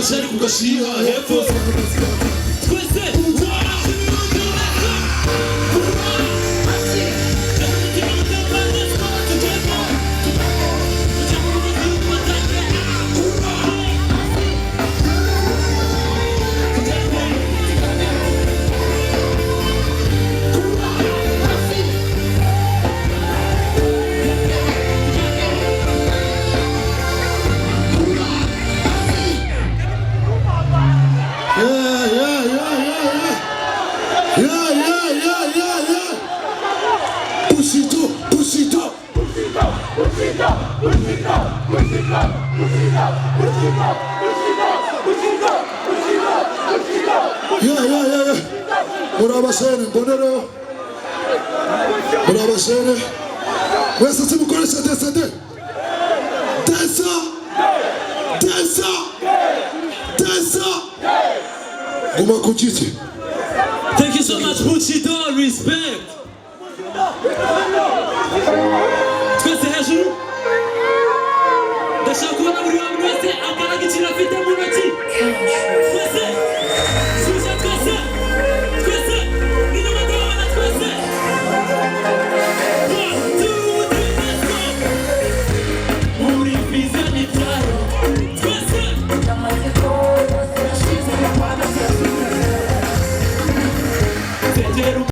Ishyari ku gashiha hepfo. Twese, one, two, three, let's go. Let's go together. Tujya mu rugo rw'ubufatanye. Together. Yeah. Bushido, Bushido. Bushido, Bushido, Bushido, Bushido, Bushido, Bushido, Bushido, Bushido, Bushido. Yeah. Muri abasore mbonereho. Muri abasore. Mwese simukoresha desede. Desa. Desa. Desa. Guma ku giti. Thank you so much, Bushido. Respect. Twese hejuru. Ndashaka kubona buri muntu wese akaraga ikintu afite mu ntoki. Twese. Subiza twese. Twese. Inyuma ndabona twese. One, two, three, let's go. Muri vision ibyayo. Twese. Amatsiko yose yashize. Tegera.